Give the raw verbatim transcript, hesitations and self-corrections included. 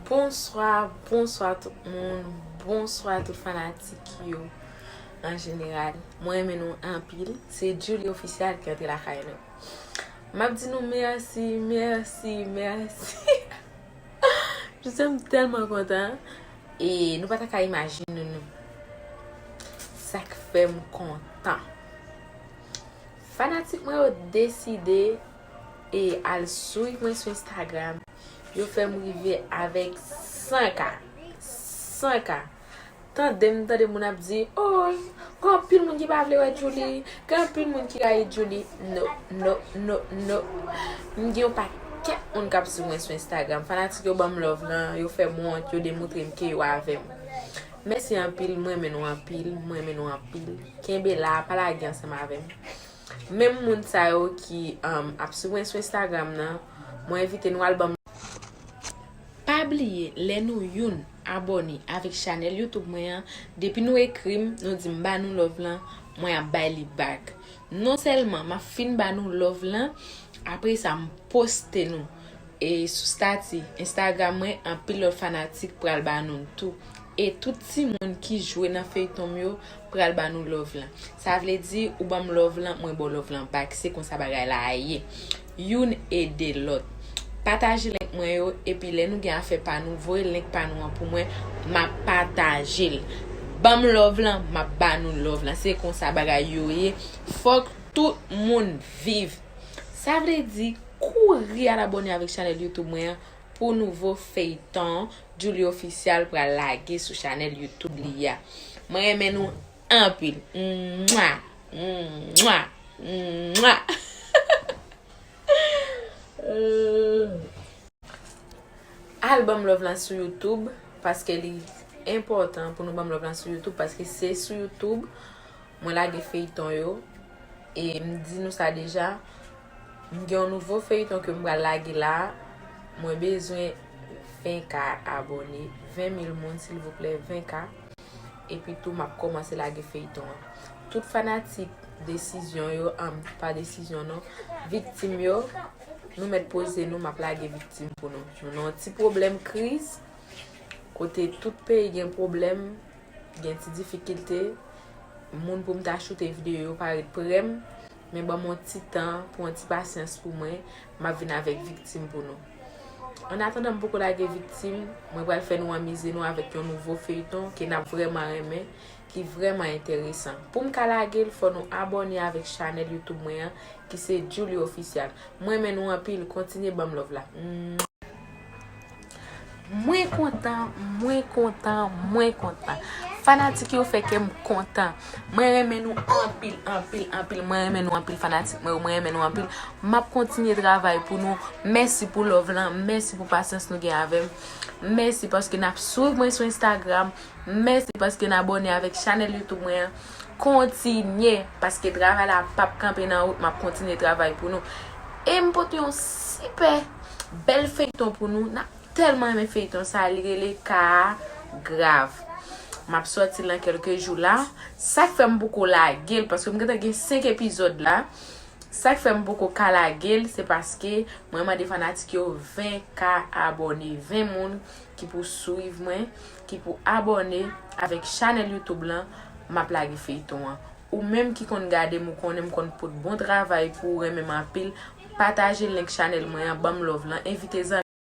Bonswa, bonswa tout moun, bonswa tout fanatik yo an jeneral. Mwen renmen nou anpil. Se Djouly Official ki antre lakay nou. M ap di nou mèsi, mèsi, mèsi. Jodi a m tèlman kontan. E nou pa ta ka imajine nou sa k fè m kontan. Fanatik mwen yo deside e al swiv mwen sou Instagram. Yo fè m rive avèk san K. San K. Tande m tande moun ap di, "Oh, gen anpil moun ki pa vle wè Djouly, gen anpil moun ki rayi Djouly." No, no, no, no. M gen yon pakèt moun k ap swiv mwen sou Instagram. Fanatik yo ban m love lan, yo fè m wont, yo demontre m ke yo avè m. Mèsi anpil, mwen renmen nou anpil, mwen renmen nou anpil. Kenbe la, pa lage ansanm avè m. Menm moun sa yo ki um, ap swiv mwen sou Instagram nan, mwen envite nou al ban m. Pa bliye, lè nou youn abòne avèk chanèl YouTube mwen an, depi nou ekri m, nou di m ba nou love lan, mwen ap bay li back. Non sèlman m ap fin ba nou love lan, apre sa m poste nou e sou stati Instagram mwen, anpil lòt fanatik pral ba nou l tou. E tout timoun ki jwe nan feyton m yo pral ba nou love lan. Sa vle di, ou ban m love lan, mwen ba w love lan back. Se konsa bagay la ye. Youn ede lòt. Pataje link mwen yo, epi lè nou gen afè pa nou, voye link pa nou an pou mwen, m ap pataje l. Ban m love lan, m ap ba nou love lan. Se konsa bagay yo ye. Fòk tout moun viv. Sa vle di, kouri al abòne avèk chanèl YouTube mwen an pou nouvo feyton Djouly Official pral lage sou chanèl YouTube li a. Mwen renmen nou anpil. Mwa! Mwa! Mwa! Al ban m love lan sou YouTube, paske li enpòtan pou nou ban m love lan sou YouTube, paske se sou YouTube mwen lage feyton yo. E m di nou sa deja, m gen yon nouvo feyton ke m pral lage la. Mwen bezwen ven K abòne, ven mil moun silvouplè, ven K. Epi tou m ap kòmanse lage feyton an. Tout fanatik desizyon yo, um, pa desizyon non, viktim yo, nou mèt poze nou, m ap lage viktim pou nou. Nou nan yon ti pwoblèm kriz, kote tout peyi gen pwoblèm, gen ti difikilte, moun pou m ta choute videyo yo pa ret prè m, men ban m yon ti tan, pou yon ti pasyans pou mwen, m ap vin avèk viktim pou nou. Annatandan m poko lage viktim, mwen pral fè nou anmize nou avèk yon nouvo feyton ke n ap vrèman renmen, ki vrèman enteresan. Pou m ka lage l, fò nou abòne avèk chanèl YouTube mwen an, ki se Djouly Official. Mwen renmen nou anpil, kontinye ban m love la. Mwen kontan, mwen kontan, mwen kontan. Fanatik yo fè kè m kontan. Mwen renmen nou anpil, anpil, anpil. Mwen renmen nou anpil, fanatik mwen yo, mwen renmen nou anpil. M ap kontinye travay pou nou. Mèsi pou love lan, mèsi pou pasyans nou gen avè m. Mèsi paske n ap swiv mwen sou Instagram. Mèsi paske n abòne avèk chanèl YouTube mwen an. Kontinye, paske travay la p ap kanpe nan wout, m ap kontinye travay pou nou. E m pote yon sipè bèl feyton pou nou. N ap tèlman renmen feyton sa, li rele Ka Grav. M ap sòti l nan kèlke jou la. Sa k fè m poko lage l, paske m gentan gen senk epizòd la. Sa k fè m poko ka lage l, se paske mwen mande fanatik yo ven K abòne, ven moun ki pou swiv mwen, ki pou abòne avèk chanèl YouTube lan, m ap lage feyton an. Ou menm ki konn gade m, ou konnen m konn pot bon travay pou ou, renmen m anpil, pataje link chanèl mwen an, ban m love lan, envite zanmi